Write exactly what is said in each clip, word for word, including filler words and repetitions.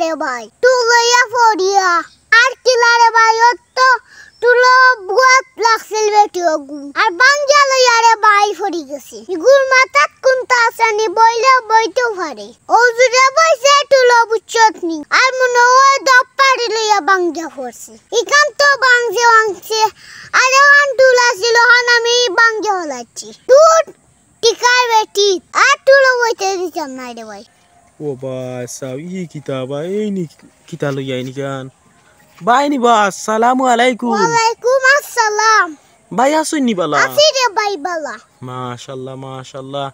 রে ভাই, টুল লইয়া পড়িয়া। আর কিলা রে ভাই, অত টুলো বুয়াত লাগছিল বেটি অগু। আর বাঙ্গিয়া লইয়া রে ভাই পড়ি গেছে। ইগুর মাথাত কুন্তা আছে নি, বইলে বইতেও পারে। অউ জুরে বইছে টুলো বুঝছত নি। আর মনো অয় দপ পাড়ি লইয়া বাঙ্গিয়া পড়ছে। ইখান তো বাংছে বাংছে। আর অখান টুল আছিল, অখান আমি বাঙ্গিয়া ফালাইছি। দূর টিকার বেটি, আর টুলো বইতে দিতাম না রে ভাই। ও ভাই সাব, ই কিতা বা, এই নি কিতা লইয়া আইনি গান? ভাই নি বা, আসসালামু আলাইকুম। ওয়ালাইকুম আসসালাম। ভাই আছইন নি বালা? আছি রে ভাই বালা। মাশাআল্লাহ, মাশাআল্লাহ।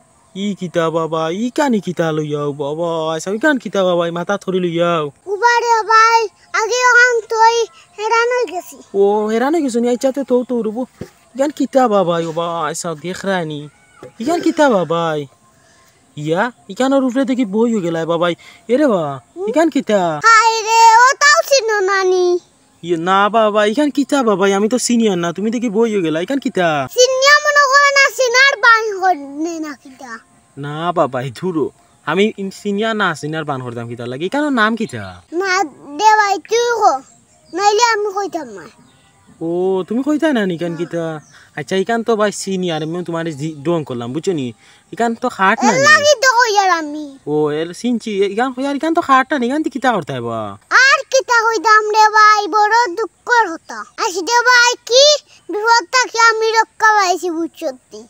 ই কিতা বাবা, ই কানি কিতা লইয়াও বাবা, আচ্ছা, ই কান কিতা বাবা, ই মাথাত ধরি লইয়াও। উবারে ভাই, আগে অখান থই হেরান অই গেছি। ও, হেরান অই গেছো নি? আচ্ছা, তে তো, তো রুবো। ইখান কিতা বাবা, ও বা, আচ্ছা, দেখরায় নি। ইখান কিতা বাবা? ইয়া, ইখানর উপরে দেখি বই অই গেলায় বাবা। এরে বা, ইখান কিতা? হায় রে, অতাও চিনো না নি? ইয়ে, না বাবা, ইখান কিতা বাবা? আমি তো চিনিয়ার না, তুমি দেখি বই অই গেলা, ইখান কিতা? চিনিয়া মনো করে না, চিনার বান করনে না কিতা? না বাবা, ই ধুরো, আমি ইন-, চিনিয়া না চিনার বান করতাম কিতা লাগি? ইখানর নাম কিতা? না দে ভাই, তুই ক, নাইলে আমি কইতাম না। ও, তুমি কইতায় না নি ইখান কিতা? আচ্ছা, ইখান তো ভাই চিনিয়ার, আমি তুমারে জি-, ঢং করলাম, বুঝছো নি? ইখান তো খাট না এর নি? লাগি তো কইয়ার আমি। ও, এর চিনছি, ইখান কইয়ার, ইখান তো খাট না নি, ইখান দি কিতা করতায় বা? আর কিতা কইতাম রে ভাই, বড় দুঃখর কথা। আইজ রে ভাই, কি বিপদ থাকি আমি রক্ষা পাইছি, বুঝছত নি?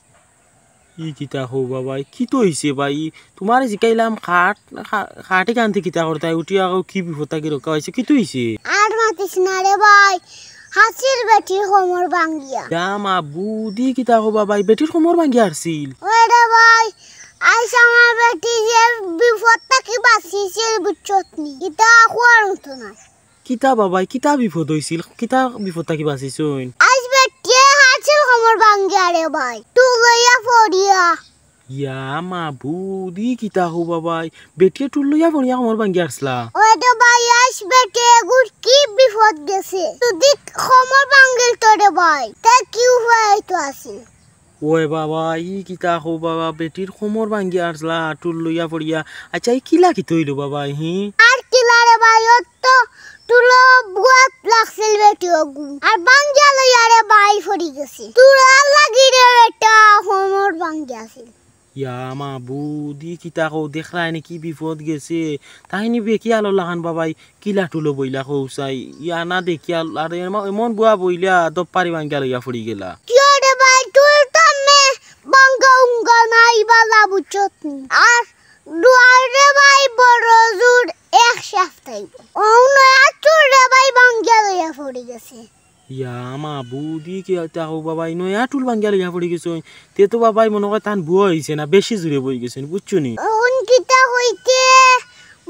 ই কিতা কও বাবা, কিতা অইছে ভাই? তুমারে জিকাইলাম খাট, খা-, খাট ইখান দি কিতা করতায়, উঠিয়া কও কি বিপদ থাকি রক্ষা পাইছো, কিতা অইছে? আর মাতিস না রে ভাই, হাছির বেটির কোমর ভাঙ্গিয়া। ইয়া মাবুদ, ই কিতা কও বাবা, বেটির কোমর ভাঙ্গিয়া হারছিল? ওই রে ভাই, আইজ আমার বেটি যে বিপদ থাকি বাঁচিছিল, বুঝছত নি? ইতা কওয়ার মতো না। কিতা বাবাই, কিতা বিপদ অইছিল? কিতা বিপদ থাকি বাঁচিছইন? আইজ বেটিয়ে হাছির কোমর ভাঙ্গিয়া রে ভাই, টুল লইয়া পড়িয়া। ইয়া মাবুদ, ই কিতা কও বাবাই, বেটিয়ে টুল লইয়া পড়িয়া কোমর ভাঙ্গিয়া হারছিলা? ওই তো ভাই, আইজ বেটিয়ে এগুর কি বিপদ গেছে, যদি কোমর ভাঙ্গিল তো রে ভাই, তে কি উপায় তো আছিল? ওই বাবা, ই কিতা কও বাবা, বেটির কোমর ভাঙ্গিয়া হারছিলা, টুল লইয়া পড়িয়া। আচ্ছা, ই কিলা কিতা অইলো বাবা, হি? আর কিলা রে ভাই, অত টুলো বুয়াত লাগছিল বেটি অগু। আর ভাঙ্গিয়া লইয়া রে ভাই পড়ি গেছে। টুলার লাগি রে বেটা, কোমর ভাঙ্গিয়া আছিল। ইয়া মাবুদ, ই কিতা কও, দেখরায় নি কি বিপদ গেছে। তাইন বেকিয়ালর লাখান বাবাই, কিলা টুলো বইলা কও চাই, ইয়া না দেখিয়া, আর এম-, এমন বুয়া বইলা, দপ পাড়ি ভাঙ্গিয়া লইয়া পড়ি গেলা। কিয় রে ভাই, টুল তো মে ভাঙ্গা উঙ্গা নাই বালা বুঝছত নি। আর দুয়ারে ভাই বড় জোর এক সপ্তাহ। ও নয়া টুল রে ভাই ভাঙ্গিয়া লইয়া পড়ি গেছে। ইয়া মাবুদ, ই কিতা কও বাবাই, নয়া টুল ভাঙ্গিয়া লইয়া পড়ি গেছইন। তে তো বাবাই মনো কয় তান বুয়া অইছে না, বেশি জুরে বই গেছইন, বুঝছো নি? অখন কিতা কইতে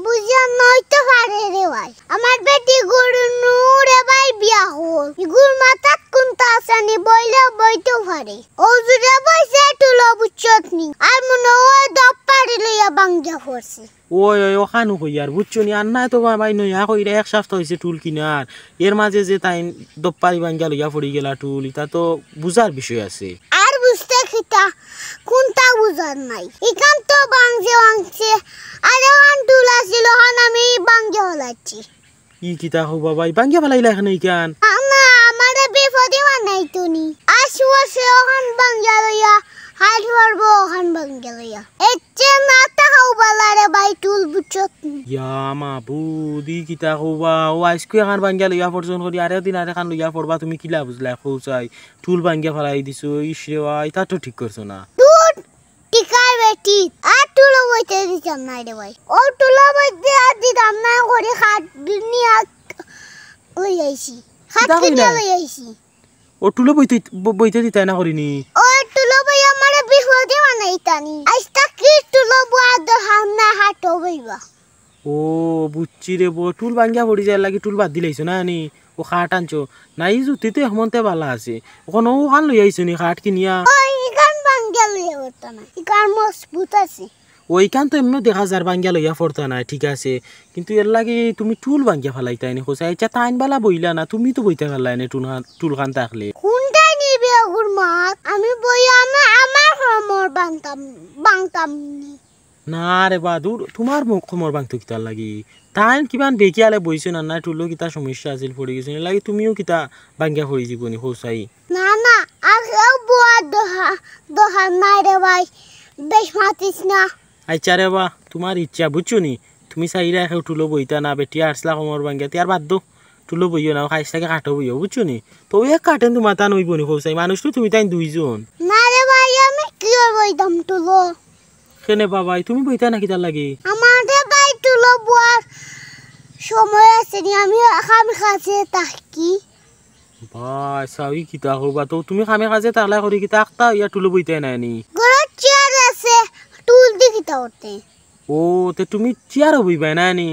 বুঝিয়া নইতো পারে রে ভাই। আমার বেটি গরু নু রে ভাই বিয়া অইল। ইগুর মাথাত কুন্তা আছে নি, বইলে বইতেও পারে। ও জুরে বইছে টুলো বুঝছত নি। আর মনো অয় দপ পাড়ি লইয়া ভাঙ্গিয়া পড়ছে। ওই, ওই, অখানউ কইয়ার, বুঝছো নি? আর নায় তো বাবাই নয়া কইরা এক সপ্তাহ অইছে টুল কিনার। এর মাঝে যে তাইন দপ পাড়ি ভাঙ্গিয়া লইয়া পড়ি গেলা টুল, ইতা তো বুঝার বিষয় আছে। আর বুঝতে কিতা, কুন্তা বুঝার নাই। ইখান তো ভাঙ্গছে, ভাঙ্গছে। আর অখান টুল আছিল, অখান আমি ভাঙ্গিয়া ফালাইছি। ই কিতা কও বাবাই, ভাঙ্গিয়া ফালাইলা কেনে ইখান? না, আমারে বিপদে বানাইতো নি। আশি বছর অখান ভাঙ্গিয়া লইয়া, হাইট পড়বো অখান ভাঙ্গিয়া লইয়া। এর চেয়ে না থাকাউ বালা রে ভাই, টুল বুঝছত নি। ইয়া মাবুদ, ই কিতা কও বা, ও আইজকু এখান ভাঙ্গিয়া লইয়া পড়ছইন করি, আরেক দিন আরেকখান লইয়া পড়বা, তুমি কিলা বুঝলায় কও চাই? টুল ভাঙ্গিয়া ফালাই দিছো, ইশ রে ভাই, ইতা তো ঠিক করছো না। দূর, টিকার বেটি, আর টুলো বইতে দিতাম না রে ভাই। ও টুলো বইতে আর দিতাম না করি খাট নিয়া লই আইছি। খাট কিতা কিনিয়া কইলা? লই আইছি। ও টুলো বইতে, ব-, বইতে দিতায় না করি নি? ও টুলো বই আমারে বিপদে বানাইতা নি। আইজ থাকি টুলো বওয়ার দরকার না, খাটো বইবা। ও বুঝছি রে বো, টুল ভাঙ্গিয়া পড়ি যার লাগি টুল বাদ দিলাইছো না নি? ও খাট আনছো। না, ই জুতি তো এমনতে বালা আছে। অখন অখান লই আইছো নি খাট কিনিয়া? ও, ইখান ভাঙ্গিয়া লইয়া পড়তা না। ইখান মজবুত আছে। ও, ইখান তো এমনেও দেখা যার ভাঙ্গিয়া লইয়া পড়তা না, ঠিক আছে। কিন্তু এর লাগি তুমি টুল ভাঙ্গিয়া ফালাইতায় নি কও চাই। আচ্ছা, তাইন বালা বইলা না, তুমি তো বইতা পারলায় নি টুল খান, টুল খান থাকলে। কুনটায় নিবে অগুর মাত? আমি বই, আমি আমার কোমর ভাঙতাম, ভাঙতাম নি। না রে বা, দূর, তুমার মুখ কোমর ভাঙতো কিতার লাগি? তাইন কিমান বেকিয়ালে বইছইন না, না, টুলো কিতা সমস্যা আছিল, পড়ি গেছইন, এর লাগি তুমিও কিতা ভাঙ্গিয়া পড়ি যিবো নি, কও চাই। না, না, আর কেউ বওয়ার দরকার, দরকার নাই রে ভাই, বেশ মাতিস না। আইচ্ছা রে বা, তুমার ইচ্ছা, বুঝছো নি? তুমি চাইরা কেউ টুলো বইতা না, বেটি আছলা কোমর ভাঙ্গিয়া, তে আর বাদ দেও, টুলো বইও না, খাইছ থাকি খাটো বইও, বুঝছো নি? তো এক খাটেন তুমার তান অইবো নি, কও চাই, মানুষ তো তুমি তাইন দুইজন। না রে ভাই, আমি কিওর বইতাম টুলো? কেনে বা ভাই, তুমি বইতা না কিতার লাগি? আমার রে ভাই টুলো বওয়ার সময় আছে নি, আমি কামে কাজে থাকি। ভাই, চাও ই কিতা করবা? তো তুমি কামে কাজে থাকলা করি কিতা আখতা ইয়া টুলো বইতায় নায় নি? ঘরো চেয়ার আছে, টুল দি কিতা করতে? ও, তে তুমি চেয়ারো বইবায় নায় নি?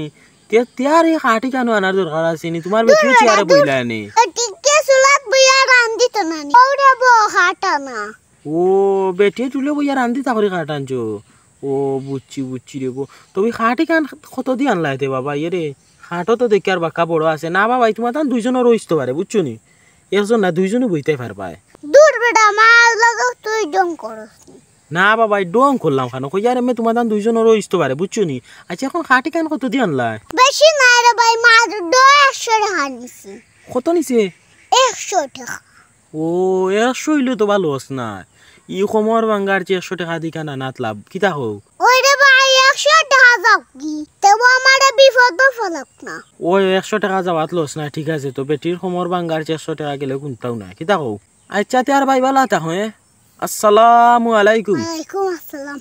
তে চেয়ার ই খাটি কানো আনার দরকার আছে নি? তুমার বেটিও চেয়ারো বইলা নি? এটিকে চুলাত বইয়া রান্ধিতো না নি? ওরে বো, খাটা না। ও, বেটিয়ে টুলো বইয়া রান্ধিতা করি খাট আনছো? ও, বুঝছি, বুঝছি রে বো। তুমি খাটি কান কত দি আনলায় তে বাবা, ইয়ে রে? খাটো তো দেখি আর বাক্কা বড় আছে। না বাবা, তুমার তান দুইজনর অইতো পারে, বুঝছো নি? একজন না, দুইজনও বইতায় পারবায়। দূর বেটা, মার লগে তুই ঢং করস নি। না বাবা, ই ঢং করলাম কেনে? কইয়ার এমনে তুমার তান দুইজনর অইতো পারে, বুঝছো নি? আইচ্ছা, এখন খাটি কান কত দি আনলায়? বেশি নায় রে ভাই, মাত্র একশো টেকা নিছে। কত নিছে? একশো টেকা। ও, একশো অইলে তো ভালা লস না। ই কোমর ভাঙ্গার চেয়ে একশো টেকা দি কান আনাত লাভ। কিতা কও? ওই রে ভাই, একশো টেকা যাউক গি। তেও আমারে বিপদো ফেলাউক না। ওই একশো টেকা যাওয়াত লস না, ঠিক আছে। তো বেটির কোমর ভাঙ্গার চেয়ে একশো টেকা গেলে কুন্তাও না। কিতা কও? আইচ্ছা, তে আর ভাই ভালা থাকো, হে? আসসালামু আলাইকুম। ওয়ালাইকুম আসসালাম।